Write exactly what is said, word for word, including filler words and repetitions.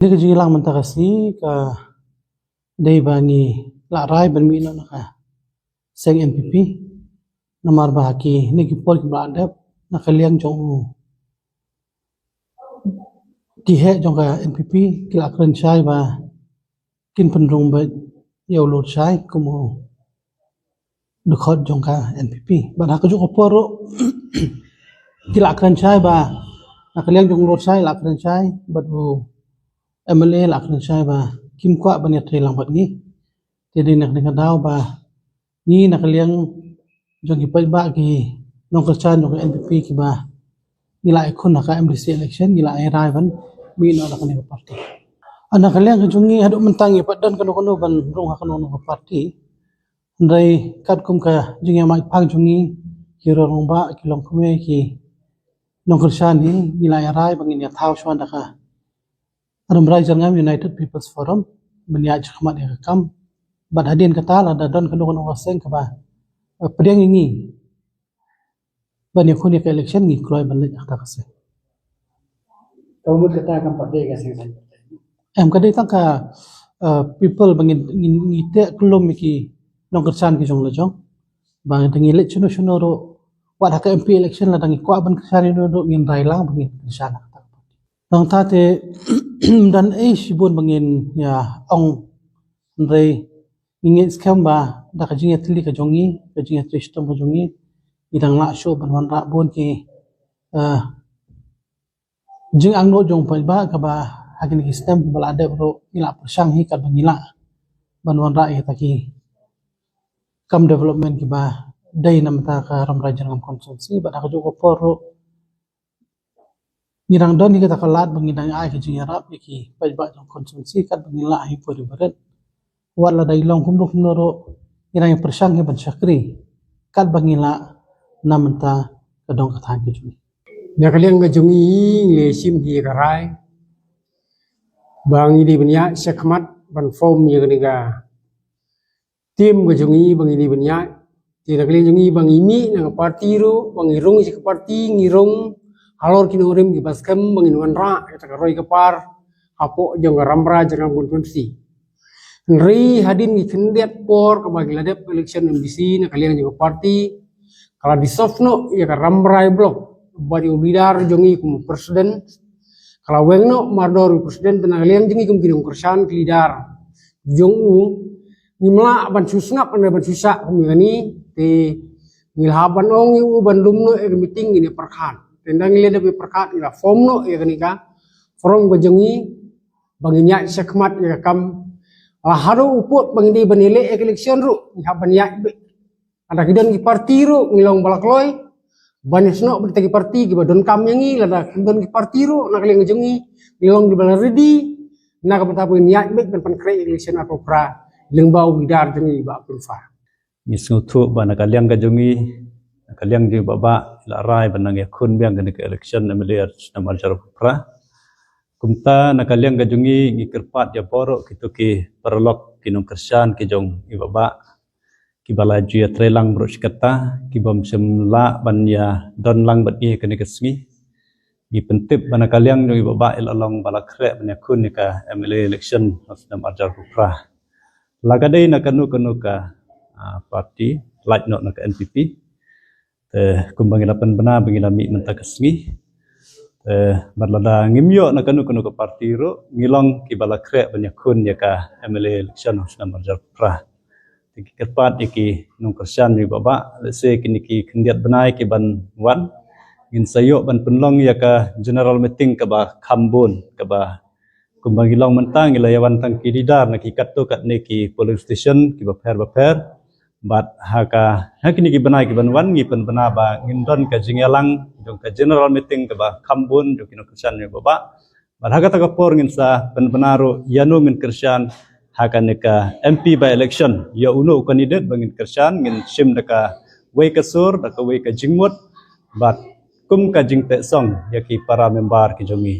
Ni ka jingïalang mynta ka sngi ka dei ba ngi la rai ban mih noh na ka seng N P P. Namar ba ha kine ki por kiba la dep na ka liang jong u, ki heh jong ka N P P ki la kren shai ba kin pynrung beit ïa u Lorshai kum u dkhot jong ka N P P. Bad ha kajuh ka por ruh ki la kren shai ba na ka liang jong u Lorshai la kren shai bad u M L A la kren shai ba kim kwah ban ïatrei lang bad ngi. Te dei na kane ka daw ba ngi na ka liang jong ki paidbah, ki nongkyrshan jong ka N P P kiba ngi la ïakhun ha ka M D C election, ngi la rai ban mih noh na kane ka party. Ha na ka liang ka jong ngi, haduh mynta ngim pat don kano kano ban rung ha kano kano ka party. Hynrei katkum ka jingïamai phang jong ngi, ki rangbah, ki longkmie, ki nongkyrshan hi, ngi la rai ba ngin ïa thaw shuwa da ka Rambrai Jyrngam United People's Forum ban ïaid shakhmat ïa ka kam. Bad hadien kata, lada don kano kano ka seng kaba, eh, pdiang ïa ngi ban ïakhun ïa ka election, ngi kloi ban leit ha kata ka seng. Ka mut kata kam pat dei ka seng seng. Em, ka dei tang ka, eh, people ba ngin, ngin, ngi teh kyllum ïa ki nongkyrshan ki jong la jong. Ba ngin, ngi leit shano shano ruh, wat ha ka M P election, lada ngi kwah ban kyrshan ïa uno ruh, ngin rai lang ba ngin kyrshan ha kata. Nangta te ym don ei shibun ba ngin ïa ong, hynrei ngi ngeit skhem ba da ka jingïatylli ka jong ngi, ka jingïatylli shitom ka jong ngi, ngi dang lah shuh ban wanrah bun ki, eh, jingangnud jong u paidbah, kaba ha kine ki snem kiba la dep ruh ngi la pyrshang hi katba ngi lah ban wanrah ïa kita ki kam development kiba dei na bynta ka Rambrai Jyrngam constituency. Bad ha kajuh ka por ruh ngi dang don hi kata ka lad ba ngi dang ai ka jingïarap ïa ki paidbah jong constituency katba ngi lah ha i por i barit. Wat lada i long kumno kumno ruh, ngi dang pyrshang hi ban shakri katba ngi lah na bynta ka dong ka thaiñ ka jong ngi. Na ka liang ka jong ngi, ngi la shim hi ka rai ba ngi dei ban ïaid shakhmat ban form ïa kane ka team ka jong ngi ba ngi dei ban ïaid. Te na ka liang jong ngi ba ngi mih na ka party ruh, ba ngi rung sha ka party, ngi rung halor ki nongrim kiba skhem ba ngin wanrah ïa kata ka roi ka par hapoh jong ka Rambrai Jyrngam constituency. Hynrei hadien ki khyndiat por kaba ki la dep election M D C, na ka liang jong ka party ka la dissolve noh ïa ka Rambrai block, bad ïa u leader jong ngi kum u president ka la weng noh mardor u president. Te na ka liang jong ngi kum ki nongkyrshan, ki leader jong u, ngim lah ban shu sngap ne ban shu shah kum ïa kane. Te ngi la hap ban ong ïa u ban lum noh ïa ka meeting, ngin ïa pyrkhat. Te ynda ngi la dep ïa pyrkhat, ngi la form noh ïa kane ka forum ka jong ngi. Ba ngin ïaid shakhmat ïa ka kam, la haduh u pud ba ngin dei ban ïaleh ïa ka election ruh, ngi hap ban ïaid beit. Lada ki don ki party ruh, ngi long ba la kloi ban ïasnoh bad kita ki party kiba donkam ïa ngi. Lada kim don ki party ruh, na ka liang jong ngi, ngi long kiba la ready na ka bynta ba ngin ïaid beit ban pynkhreh ïa ka election arphew phra lyngba u leader jong ngi, Bah Pynfar. Ngi sngewthuh ba na ka liang ka jong ngi, na ka liang jong i Bah Bah, la rai ban nang ïakhun biang kane ka election M L A snem arhajar arphew phra. Kumta na ka liang ka jong ngi, ngi kyrpad ïa baroh kito ki paralok, ki nongkyrshan ki jong i Bah Bah, kiba la ju ïatrei lang baroh shi katta, kibym shym lah ban ïadon lang bad ngi ha kane ka sngi. Ngi pyntip ba na ka liang jong i Bah Bah, i la long ba la khreh ban ïakhun ïa ka M L A election ha u snem arhajar arphew phra. La ka dei na kano kano ka, ah, party, lait noh na ka N P P. Te kumba ngi la pynbna ba ngi la mih mynta ka sngi. Te bad lada ngim ïoh na kano kano ka party ruh, ngi long kiba la khreh ban ïakhun ïa ka M L A election ha u snem arhajar arphew phra. Te ngi kyrpad ïa ki nongkyrshan jong i Bah Bah, lehse kine ki khyndiat bnai kiban wan, ngin sa ïoh ban pynlong ïa ka general meeting kaba kham bun, kaba kumba ngi long mynta, ngi la ïa wan tang ki leader na ki katto katne ki polling station kiba pher ba pher. Bad ha ka, ha kine ki bnai kiban wan, ngi pynbna ba ngin don ka jingïalang jong ka general meeting kaba kham bun jong ki nongkyrshan jong i Bah Bah. Bad ha kata ka por ngin sa pynbna ruh ïano ngin kyrshan ha kane ka M P by election, ïa uno u candidate ba ngin kyrshan, ngin shim da kawei ka sur, da kawei ka jingmut, bad kum ka jingteh song ïa ki para member ki jong ngi.